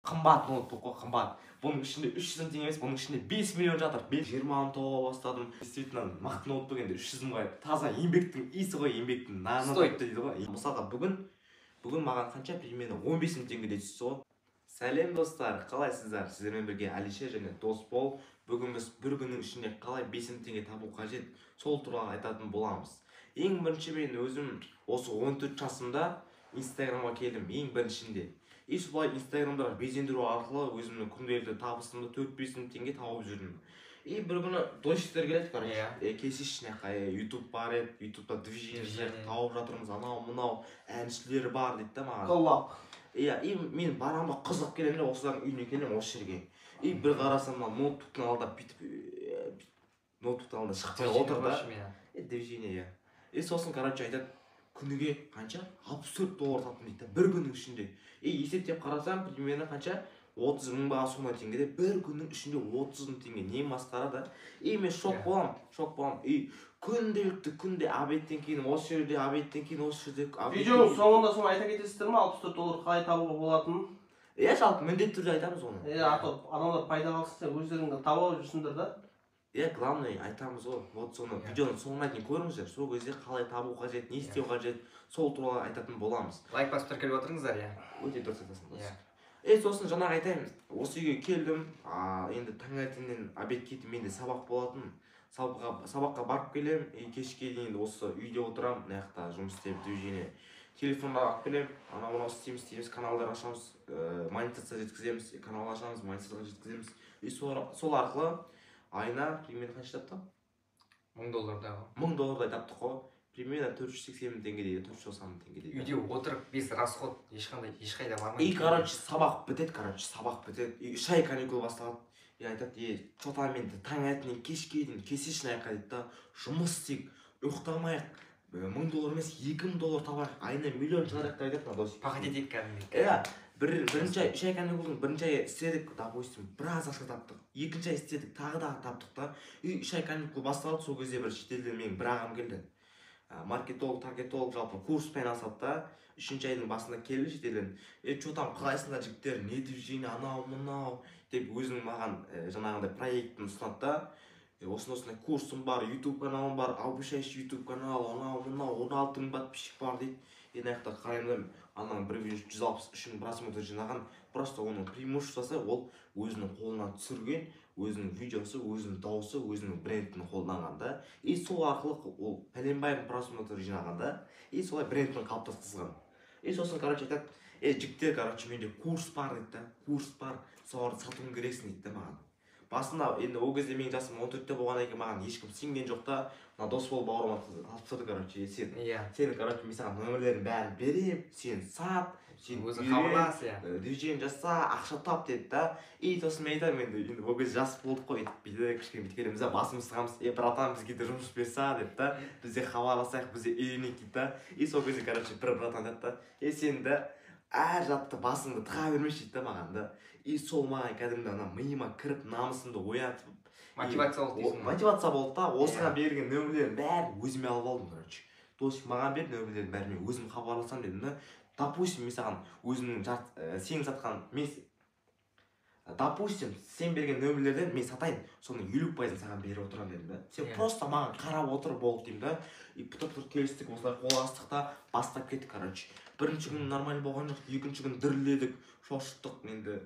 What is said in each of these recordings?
Қымбат ноутбук қой, қымбат. Бұның ішінде 300 мың теңге емес, бұның ішінде 5 миллион жатыр. Мен 20 мың тауа бастадым. Действительно мықты ноутбук енді 300 мыңға, таза еңбектің иісі ғой, еңбектің наны дейді ғой. Мысалға, бүгін маған қанша, примерно 15 мың теңгедей түсті ғой. Сәлем, достар, қалайсыздар? Сіздермен бірге Алишер және Досбол. Бүгін біз бір күннің ішінде қалай 5 мың теңге табу қажет, сол туралы айтатын боламыз. Ең бірінші мен өзім осы 14 жасымда Инстаграмға келдім, ең біріншінде. И солай Инстаграмда безендіру арқылы өзімнің күнделікті табысымды 4-5 мың теңге тауып жүрдім. И бір күні досиктер келеді, короче. Келсейші мына жаққа, Ютуб бар еді, Ютубта движение жасайық, тауып жатырмыз, анау мынау әншілер бар дейді да маған. Коллаб. Иә, и мен барамын да, қызығып келемін де, осылардың үйіне келемін осы жерге. И бір қарасам, мына ноутбуктың алдында бүйтіп, ноутбуктың алдында шықпай отыр да. Движение, иә. И сосын, короче, айтады, күніге қанша, 64 доллар таптым дейді да бір күннің ішінде. И есептеп қарасам, примерно қанша, 30 мың ба, сондай теңгеде, бір күннің ішінде 30 мың теңге, не масқара да. И мен шок боламын, шок боламын. И күнделікті күнде обедтен кейін осы жерде, обедтен кейін осы жерде. Видеоның соңында соны айта кетесіздер ма, 64 доллар қалай табуға болатынын? Иә, жалпы міндетті түрде айтамыз оны. Иә, а то адамдар пайда алсын, өздерің де таба алып жүрсіңдер да. Иә, главный айтамыз ғой, вот соны видеоның соңына дейін көріңіздер. Сол кезде қалай табу қажет, не істеу қажет, сол туралы айтатын боламыз. Лайк басып, тіркеліп отырыңыздар, иә. Өте дұрыс айтасың. Е, сосын жаңағы айтайын, осы үйге келдім, енді таңертеңнен обедке дейін менде сабақ болатын. Сабаққа барып келемін и кешке дейін енді осы үйде отырамын, мына жақта жұмыс істеп, движение телефонға алып келемін, анау мынау істейміз, каналдар ашамыз, монетизация жеткіземіз, канал ашамыз, монетизация жеткіземіз. И сол арқылы айына примерно қанша таптық? 1000 доллардай ғой. 1000 доллардай таптық қой, примерно 480 мың теңге дейді, 490 мың теңге дейді. Үйде отырып, без расход, ешқандай, ешқайда бармай. И, короче, сабақ бітеді, короче, сабақ бітеді и 3 ай каникул басталады. И айтады: «Е, че там, енді таңертеңнен кешке дейін келсейші мына жаққа», — дейді да. «Жұмыс істейік, ұйықтамайық, 1000 доллар емес, 2000 доллар табайық, айына миллион шығарайық», — деп айтады мына дос. Пахать етейік кәдімгідей. Иә, бірінші ай, 3 ай каникулдың бірінші айы істедік, допустим, біраз ақша таптық. Екінші ай істедік, тағы да таптық та. И 3 ай каникул басталды. Сол кезде бір шетелден менің бір ағам келді. Маркетолог, таргетолог, жалпы курспен айналысады да. Үшінші айдың басында келді шетелден. «Е, че там, қалайсыңдар, жігіттер, не движение, анау мынау», — деп өзінің маған жаңағындай проектін ұсынады да. «Осындай осындай курсым бар, Ютуб каналым бар, обучающий Ютуб канал, анау мынау, 16 мың подписчик бар», — дейді. И мына жақта қараймын да, ананың бір видеосы 163 мың просмотр жинаған. Просто оның преимуществосы: ол өзінің қолынан түсірген, өзінің видеосы, өзінің дауысы, өзінің брендін қолданған да. И сол арқылы ол пәленбай мың просмотр жинаған да, и солай брендін қалыптастырған. И сосын, короче, айтады: «Е, жігіттер, короче, менде курс бар», — дейді да. «Курс бар, соларды сатуың керексің», — дейді да маған. Басында енді ол кезде менің жасым 14-те болғаннан кейін маған ешкім сенген жоқ та. Мына Досбол бауырыма тапсырды, короче, сен сен, короче, мен саған номерлердің бәрін беремін, сен сат, сен Өзің үйрен, хабарлас, иә. Движение жаса, ақша тап деді да. И сосын мен айтамын, енді ол кезде жас болдық қой, өйтіп бүйтіп кішкене бүйтіп келеміз да, басымызды сұғамыз: «Е, братан, бізге де жұмыс берсе», — деп та, «біз де хабарласайық, біз де үйренейік», — дейді да. И сол кезде, короче, бір братан айтады да: «Е, сен да әр затты басыңды тыға бермеші», — дейді да маған да. И сол маған кәдімгі ана миыма кіріп, намысымды оятып, Мотивация болды дейсің ғой. Мотивация болды да. Осыған берілген нөмірлердің бәрін өзіме алып алдым. Короче, досик маған берді нөмірлердің бәрін, мен өзім хабарласамын дедім да. Допустим, мен саған өзімнің сенің сатқан мен, допустим, сен берген нөмірлерден мен сатайын, соның 50%-ын саған беріп отырамын дедім да. «Сен просто маған қарап отыр, болды», — деймін да. И тұрып келістік, осылай қол астық та, бастап кеттік. Короче, бірінші күні нормально болған жоқ, екінші күні дірілдедік, шошыттық, енді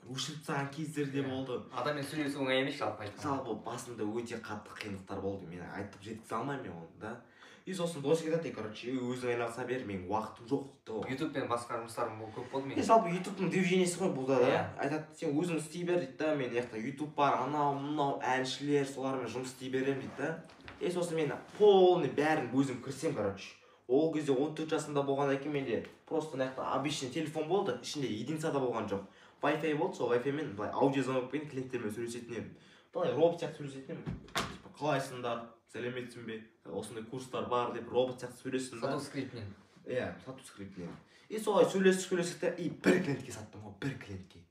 өшіріп тастаған кездер де болды. Адаммен сөйлесу оңай емес, жалпы айтқанда. Жалпы басында өте қатты қиындықтар болды, мен айтып жеткізе алмаймын мен оны да. И сосын досик айтады: «Ей, короче, өзің айналыса бер, менің уақытым жоқ», — дейді ғой. Ютубпен басқа жұмыстарым көп болды И менің. жалпы Ютубтың движениесі ғой бұл да. Айтады: «Сен өзің істей бер», — дейді да. «Мен мына жақта Ютуб бар, анау мынау әншілер, солармен жұмыс істей беремін», — дейді да. И сосын мен полный бәрін өзім кірсем. Короче, ол кезде 14 жасымда болғаннан кейін менде просто мына жақта обычный телефон болды, ішінде единица да болған жоқ, Wi-Fi болды. Сол Wi-Fi мен былай аудиозвонокпен клиенттермен сөйлесетін едім, былай робот сияқты сөйлесетін едім, типа «Қалайсыңдар, сәлеметсің бе, осындай курстар бар» деп, робот сияқты сөйлестім да. Сату скриптінен. Иә, сату скриптінен. И солай сөйлестік, сөйлестік та, и бір клиентке саттым ғой, бір клиентке.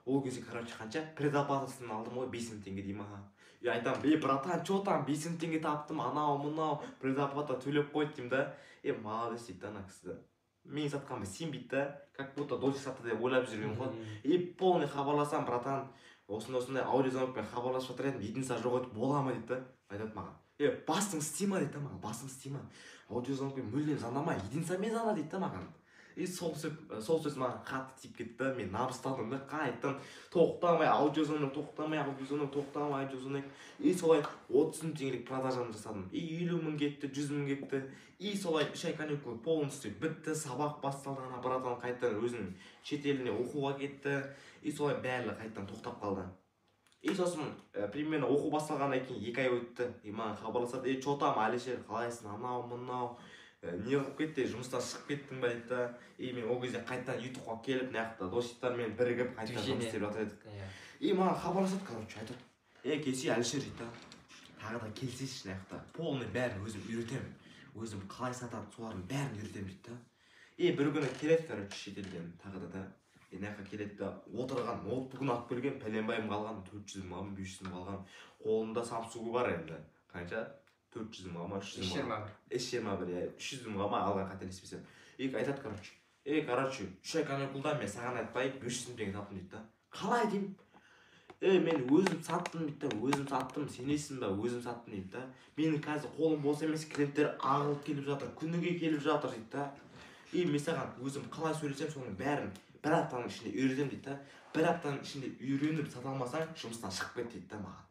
Ол кезде, короче, қанша предоплатасын алдым ғой, 5000 теңге деймін аға. И айтамын: «Ей, братан, че там, 5000 теңге таптым, анау мынау, предоплата төлеп қойды», — деймін да. «Е, молодец», — дейді да ана кісі. Мен сатқаныма сенбейді да, как будто Досик сатты деп ойлап жүрген ғой. И полный хабарласамын: «Братан, осындай осындай аудиозвонокпен хабарласып жатыр едім, единица жоқ еді, бола ма?» — дейді да. Айтады маған: «Е, басың істей ма?» — дейді да маған. «Басың істей ма? Аудиозвонокпен мүлдем звондама, единицамен звонда», — дейді да маған. И сол сөз маған қатты тиіп кетті да, мен намыстандым да. Қайтадан тоқтамай аудиозвонок, тоқтамай аудиозвонок, тоқтамай аудиозвонок. И солай 30 000 теңгелік продажаны жасадым. И 50 000 кетті, 100 000 кетті. И солай 3 ай каникул полностью бітті, сабақ басталды. Ана братан қайтадан өзінің шетеліне оқуға кетті. И солай барлығы қайтадан тоқтап қалды. И сосын примерно оқу басталғаннан кейін 2 ай өтті. И маған хабарласады: «Ей, че там, Әлішер, қалайсың, анау мынау не қылып кетті, жұмыстан шығып кеттің ба?» — дейді да. И мен ол кезде қайтадан Ютубқа келіп, мына жақта досиктармен бірігіп, қайтадан жұмыс істеп жатыр едік. И маған хабарласады, короче, айтады: «Е, келсе, Әлішер, — дейді да, — тағы да келсейші мына жақта, полный бәрін өзім үйретемін, өзім қалай сатады, солардың бәрін үйретемін», — дейді да. И бір күні келеді, короче, шетелден тағы да. И мына жаққа келеді да, отырған ноутбугын алып келген, пәленбай мыңға алған, 400 мыңға ма, 500 мыңға алған. Қолында Самсунгы бар енді, қанша, 400 мыңға ма, 300 Үш мыңға. 21. S21, иә, 300 мыңға ма алған, қателеспесем. И айтады, короче: «Ей, короче, 3 ай каникулда мен саған айтпай 500 000 теңге таптым», — дейді да. «Қалай?» — деймін. «Е, мен өзім саттым, — дейді да, — өзім саттым, сенесің ба, өзім саттым», — дейді да. «Менің қазір қолым бос емес, клиенттер ағылып келіп жатыр, күніге келіп жатыр», — дейді да. «И мен саған өзім қалай сөйлесем, соның бәрін бір аптаның ішінде үйретемін», — дейді да. «Бір аптаның ішінде үйреніп сата алмасаң, жұмыстан шығып кет», — дейді да маған.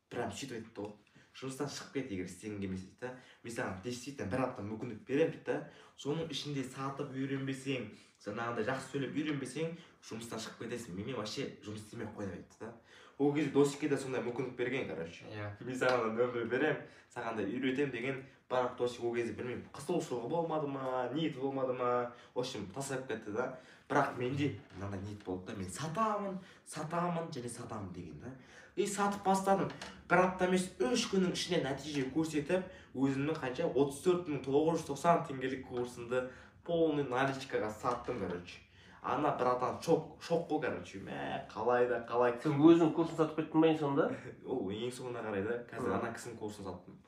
Прям сөйтіп айтты ғой: «Жұмыстан шығып кет, егер істегің келмесе», — дейді да. «Мен саған действительно бір апта мүмкіндік беремін, — дейді да, — соның ішінде сатып үйренбесең, жаңағындай жақсы сөйлеп үйренбесең, жұмыстан шығып кетесің, менімен вообще жұмыс істемей ақ қой», — деп айтты да. Ол кезде Досикке де сондай мүмкіндік берген, короче. «Мен саған да нөмір беремін, саған да үйретемін» деген. Бірақ Досик ол кезде, білмеймін, қызығушылығы болмады ма, ниеті болмады ма, в общем, тастап кетті да. Бірақ менде мынандай ниет болды да: мен сатамын, сатамын және сатамын деген да. И сатып бастадым. Бір апта емес, 3 күннің ішінде нәтиже көрсетіп, өзімнің қанша, 34 990 теңгелік курсымды полный наличкаға саттым, короче. Ана братан шок, шок қой, короче, мә, қалай да қалай. Сен өзің курсын сатып кеттің ба ең соңында? Ол ең соңына қарай да, қазір ана кісінің курсын саттым.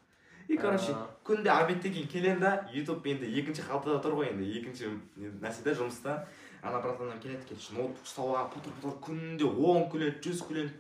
И, короче, күнде обедтен кейін келемін да, Ютуб енді екінші қалтада тұр ғой, енді екінші нәрседе, жұмыста. Ана братаннан келеді, короче, ноутбук ұстап алған, пытыр пытыр күнде 10 клиент, 100 клиент,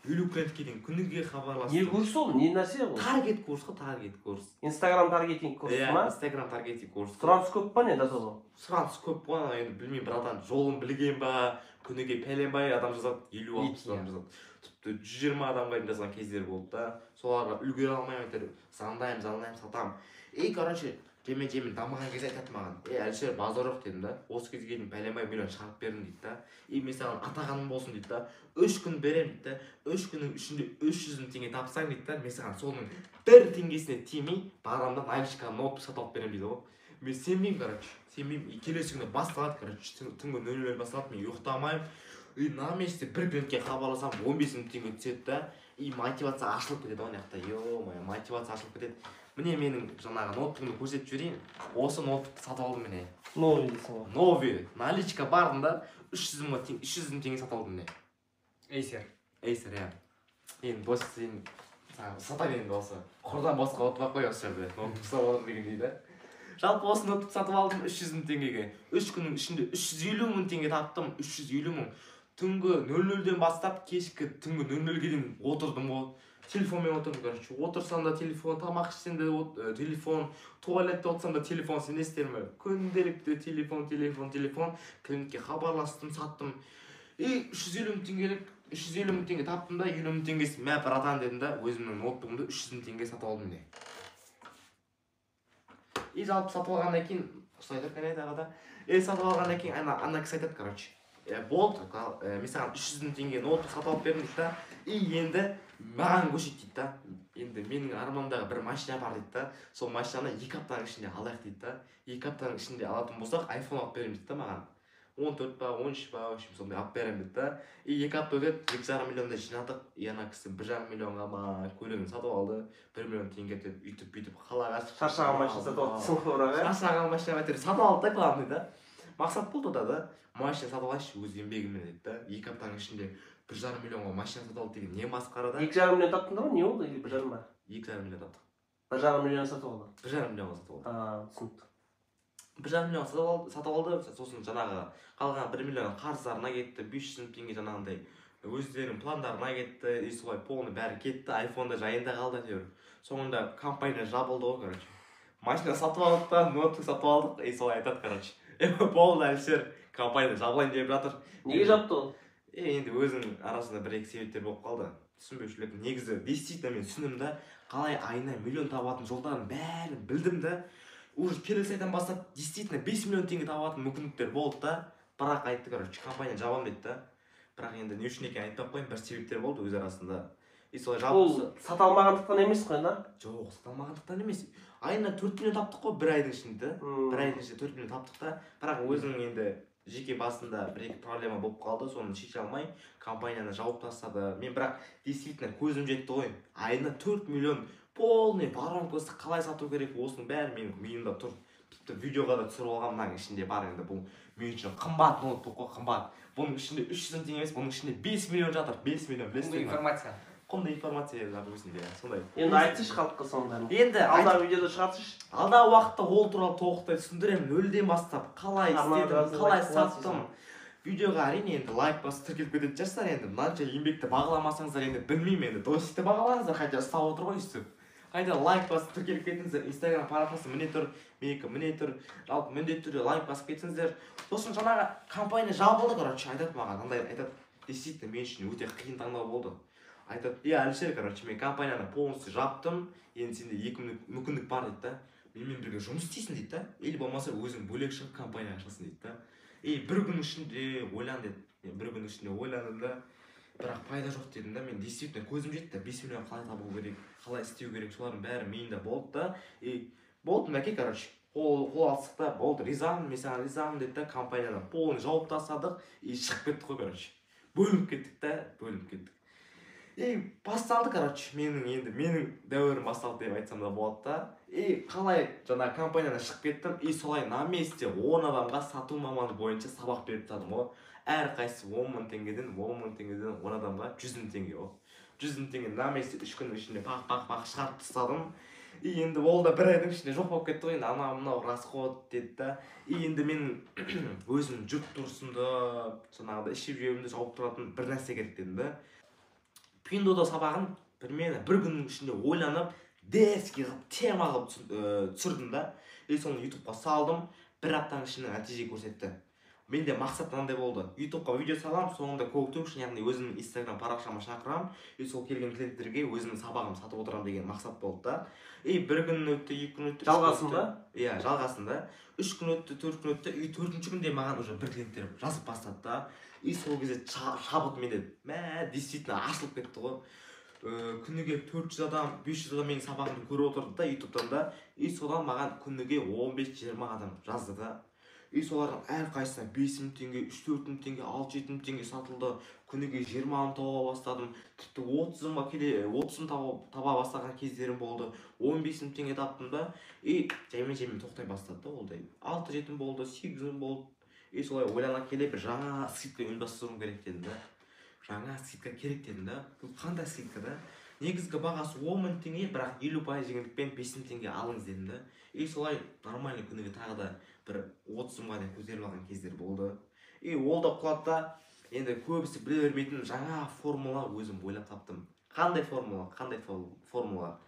50 клиентке дейін күніге хабарласып. Не курс ол, не нәрсе ол? Таргет курс қой, таргет курс. Инстаграм таргетинг курсы Иә. ма? Инстаграм таргетинг курс. Сұраныс көп па, не до того? Сұраныс көп қой ана. Енді білмеймін, братан жолын білген ба, күніге пәленбай адам жазады, 50, 60 адам жазады, тіпті 120 адамға дейін жазған кездер болды да. Соларға үлгере алмаймын, әйтеуір звондаймын, звондаймын, сатамын. И, короче, жеме жеме дамыған кезде айтады маған: «Ей, Әлішер, базар жоқ, — дедім да, — осы кезге дейін пәленбай миллион шығарып бердім, — дейді да. — И мен саған атағаным болсын, — дейді да, — 3 күн беремін, — дейді да. — 3 күннің ішінде 300 000 теңге тапсаң, — дейді да, — мен саған соның бір теңгесіне тимей барамын да, наличкаға ноутбук сатып алып беремін», — дейді ғой. Мен сенбеймін, короче, сенбеймін. И келесі күні басталады, короче, түнгі 00 басталады, мен ұйықтамаймын. И на месте бір клиентке хабарласамын, 15 000 теңге түседі да. И мотивация ашылып кетеді ғой ана жақта, е мое, мотивация ашылып кетеді. Міне, менің жаңағы ноутбугымды көрсетіп жіберейін. Осы ноутбукты сатып алдым, міне. Новый дейсің ғой. Новый, наличка бардым да, 300 000 300 000 теңге сатып алдым, міне. Acer. Acer, иә. Енді, дос, сен саған сатайын енді, осы құрдан босқа отырмай ақ қой, осы жерде ноутбук сатып алдым дегендей да. Жалпы, осы ноутбук сатып алдым 300 000 теңгеге. 3 күннің ішінде 350 000 теңге таптым, 350 000. Түнгі 00-ден бастап кешкі түнгі 00-ге дейін отырдым ғой, телефонмен отырдым, короче. Отырсам да телефон, тамақ ішсем де телефон, туалетте отырсам да телефон. Сенесіздер ме, күнделікті телефон, телефон, телефон. Клиентке хабарластым, саттым. И 350 000 теңгелік, 350 000 теңге таптым да, 50 000 теңгесін «Мә, братан» дедім да, өзімнің ноутбугымды 300 000 теңге сатып алдым, міне. И жалпы, сатып алғаннан кейін, ұстай тұр, кәне, тағы да. И сатып алғаннан кейін ана кісі айтады, короче: «Болды, мен саған 300 000 теңге ноутбук сатып алып бердім», — дейді да. «И енді маған көшейік», — дейді да. «Енді менің арманымдағы бір машина бар», — дейді да. «Сол машинаны 2 аптаның ішінде алайық», — дейді да. «2 аптаның ішінде алатын болсақ, айфон алып беремін», — дейді да маған. 14 па, 13 па, в общем, сондай алып беремін деді да. И 2 апта өтеді, 2,5 миллиондай жинадық. И ана кісі 1,5 миллионға ма көлігін сатып алды, 1 миллион теңге деп, үйтіп бүйтіп қалаға шығып. Шаршаған машина сатып алыпсың ғой, бірақ, иә. Шаршаған машина әйтеуір сатып алды да. Главный да мақсат болды да, машина сатып алайыншы өз еңбегіммен деді да. 2 аптаның ішінде 1,5 миллионға машина сатып алды деген не масқара да. 2,5 миллион таптыңдар ма, не болды, или 1,5 ба? 2,5 миллион таптық. 1,5 миллион сатып алды. 1,5 миллионға сатып алды. А, түсінікті. 1,5 миллион сатып алды. Сосын жаңағы қалған 1 миллион қарыздарына кетті, 500 мың теңге жаңағындай өздерінің пландарына кетті. И солай полный бәрі кетті, айфон да жайында қалды әйтеуір. Соңында компания жабылды ғой, короче. Машина сатып алдық та, ноутбук сатып алдық. И солай айтады, короче, болды, Әлішер, компания жабылайын деп жатыр. Неге жапты ол? Енді өзінің арасында бір екі себептер болып қалды, түсінбеушілік. Негізі действительно мен түсіндім да, қалай айына миллион табатын жолдарын бәрін білдім да. Уже келесі айдан бастап действительно 5 миллион теңге табатын мүмкіндіктер болды да. Бірақ айтты, короче, компания жабамын деді да. Бірақ енді не үшін екенін айтпай ақ қояйын, бір себептер болды өз арасында. И солай Ол жабылды. сата алмағандықтан емес қой, да? Жоқ, сата алмағандықтан емес. Айына 4 миллион таптық қой бір айдың ішінде. Бір айдың ішінде 4 миллион таптық та. Бірақ өзінің енді жеке басында бір екі проблема болып қалды, соны шеше алмай компанияны жауып тастады. Мен бірақ действительно көзім жетті ғой, айына 4 миллион полный воронкасы қалай сату керек, осының бәрі менің миымда тұр. Тіпті видеоға да түсіріп алғанмын, мынаның ішінде бар. Енді бұл мен үшін қымбат ноутбук қой, қымбат. Бұның ішінде 300 мың теңге емес, бұның ішінде 5 миллион жатыр, 5 миллион, Құнды білесіздер ме? информация. Құнды информация допустим, иә, сондай. Енді айтсайшы халыққа соның бәрін. Енді Алдағы видеода шығарсайшы. Алдағы уақытта ол туралы толықтай түсіндіремін, нөлден бастап қалай Арнаға істедім, жазылып қалай лайк саттым. Видеоға әрине енді лайк басып тіркеліп кететін шығарсыздар. Енді мынанша еңбекті бағаламасаңыздар, енді білмеймін, енді досикті бағалаңыздар, хотя ұстап отыр ғой өйстіп. Қайда лайк басып тіркеліп кетіңіздер. Инстаграм парақшасы міне тұр, менікі міне тұр. Жалпы міндетті түрде лайк басып кетсеңіздер. Сосын жаңағы компания жабылды, короче, айтады маған, андай айтады, действительно мен үшін өте қиын таңдау болды. Айтады, е, Әлішер, короче, мен компанияны полностью жаптым, енді сенде екі мүмкіндік бар дейді да. Менімен бірге жұмыс істейсің дейді да, или болмаса өзің бөлек шығып компания ашасың дейді да. И бір күннің ішінде ойлан деді. Мен бір күннің ішінде ойландым да, бірақ пайда жоқ дедім да. Мен действительно көзім жетті, 5 миллион қалай табу керек, қалай істеу керек, солардың бәрі миымда болды да. И болды, мәке, короче, қол алыстық та, болды, ризамын, мен саған ризамын деді да, компанияны полный жауып тастадық и шығып кеттік қой, короче, бөлініп кеттік та, бөлініп кеттік. И басталды, короче, менің енді менің дәуірім басталды деп айтсам да болады да. И қалай жаңағы компаниядан шығып кеттім, и солай на месте 10 адамға сату маманы бойынша сабақ беріп тастадым ғой. Әрқайсысы 10 мың теңгеден, 10 мың теңгеден 10 адамға 100 мың теңге ғой. 100 мың теңге на месте 3 күннің ішінде пақ пақ пақ шығарып тастадым. И енді ол да бір айдың ішінде жоқ болып кетті ғой, енді анау мынау расход деді да. И енді мен өзім жүріп тұрысымды, жаңағыдай ішіп жеуімді жауып тұратын бір нәрсе керек дедім да. Пиндуодуо сабағын примерно бір күннің ішінде ойланып, дерзкий қылып, тема қылып түсірдім да. И соны ютубқа салдым, бір аптаның ішінде нәтиже көрсетті. Менде мақсат мынандай болды: ютубқа видео саламын, соңында call to action, яғни өзімнің инстаграм парақшама шақырамын, и сол келген клиенттерге өзімнің сабағымды сатып отырамын деген мақсат болды да. И бір күн өтті, 2 күн өтті, үш күн Жалғасын өтті. ба? Иә, жалғасын да. 3 күн өтті, 4 күн өтті, и төртінші күнде маған уже бір клиенттер жазып бастады да. И сол кезде шабыт менде мә действительно ашылып кетті ғой. Күніге 400 адам, 500 адам менің сабағымды көріп отырды да ютубтан да. И содан маған күніге 15-20 адам жазды да. И солардың әрқайсысына 5 мың теңге, 3-4 мың теңге, 6-7 мың теңге сатылды. Күніге 20 мың таба бастадым. Тіпті 30 мыңға келе, 30 мың таба бастаған кездерім болды. 15 мың теңге таптым да. И жаймен-жаймен тоқтай бастады да ол да. 6-7 мың болды, 8 мың болды. И солай ойлана келе бір жаңа скидка ұйымдастыруым керек дедім да. Жаңа скидка керек дедім да. Бұл қандай скидка да? Негізгі бағасы 10 мың теңге, бірақ 50% жеңілдікпен 5 мың теңге алыңыз дедім да. И солай нормальный күніге тағы да бір 30 мыңға дейін көтеріп алған кездер болды. И ол да құлады да. Енді көбісі біле бермейтін жаңа формула өзім ойлап таптым. Қандай формула? Қандай формула?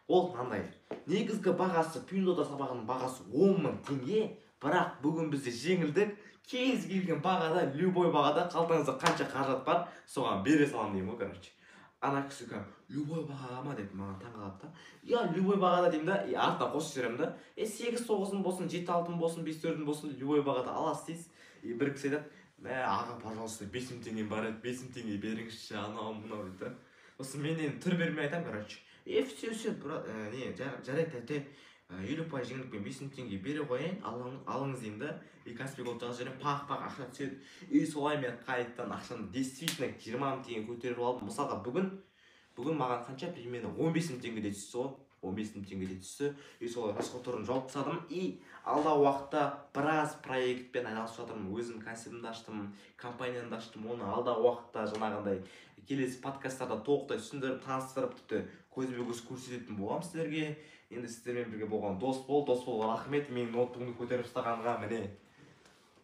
Ол мынандай. Негізгі бағасы Пиндуодуо сабағының бағасы 10 мың теңге, бірақ бүгін бізде жеңілдік, кез келген бағада, любой бағада қалтаңызда қанша қаражат бар, соған бере саламын деймін ғой, короче. Ана кісі кәдімгі любой бағаға ма деп маған таңқалады да. Иә, любой бағада деймін да, и артына қосып жіберемін да. 8-9 мың болсын, 7-6 мың болсын, 5-4 мың болсын, любой бағада аласыз дейсіз. И бір кісі айтады, мә, аға, пожалуйста, 5 мың теңгем бар еді, 5 мың теңге беріңізші, анау мынау дейді да. Сосын мен енді түр бермей айтамын, короче. Все, все, брат, не, жарайды, тәте, 50% жеңілдікпен 5 мың теңге бере қояйын, алыңыз деймін да. И Каспи Голд жазып жіберемін, пақ-пақ ақша түседі. И солай мен қайтадан ақшаны действительно 20 мың теңге көтеріп алдым. Мысалға, бүгін маған қанша, примерно 15 мың теңгедей түсті ғой. 15 мың теңгедей түсті. И солай расходтарын жауып тастадым. И алдағы уақытта біраз проектпен айналысып жатырмын. Өзім кәсібімді аштым, компаниямды аштым. Оны алдағы уақытта жаңағындай келесі подкасттарда толықтай түсіндіріп, таныстырып, тіпті көзбе көз көрсететін боламын сіздерге. Енді сіздермен бірге болған Досбол. Досболға рахмет, менің ноутбугымды көтеріп ұстағанға. Міне,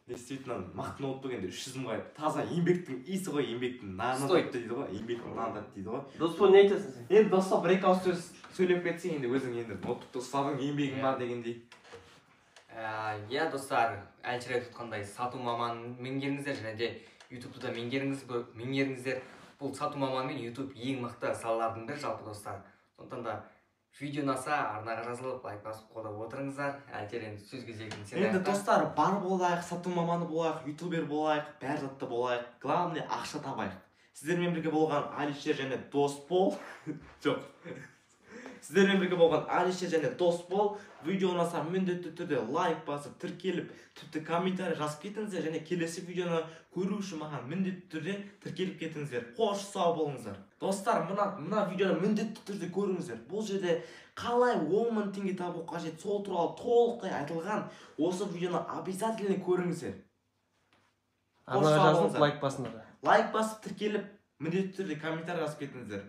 действительно мықты ноутбук. Енді 300 мыңға таза еңбектің иісі ғой, еңбектің наны Стоит. тәтті дейді ғой, еңбектің наны тәтті дейді ғой. Досбол, не айтасың сен? Енді, Досбол, бір екі ауыз сөз сөйлеп кетсең енді өзің, енді ноутбукты ұстадың, еңбегің бар дегендей. Иә, достар, Әлішер айтып отқандай, сату маманын меңгеріңіздер және де Ютубты да меңгеріңіздер. Бұл сату маманы мен Ютуб ең мықты салалардың бірі жалпы, достар. Сондықтан да видео ұнаса, арнаға жазылып, лайк басып, қолдап отырыңыздар. Әлішер, енді сөз кезегін сен Енді, аяқта. достар, бар болайық, сату маманы болайық, ютубер болайық, бәр затты болайық, главное, ақша табайық. Сіздермен бірге болған Алишер және Досбол. Жоқ, сіздермен бірге болған Алишер және Досбол. Видео ұнаса, міндетті түрде лайк басып, тіркеліп, тіпті комментарий жазып кетіңіздер және келесі видеоны көру үшін маған міндетті түрде тіркеліп кетіңіздер. Қош, сау болыңыздар, достар. Мына видеоны міндетті түрде көріңіздер. Бұл жерде қалай 10 мың теңге табу қажет, сол туралы толықтай айтылған. Осы видеоны обязательно көріңіздер. Қош, Арнаға сау жазылып, болыңыздар. лайк басыңдар. Лайк басып, тіркеліп, міндетті түрде комментарий жазып кетіңіздер.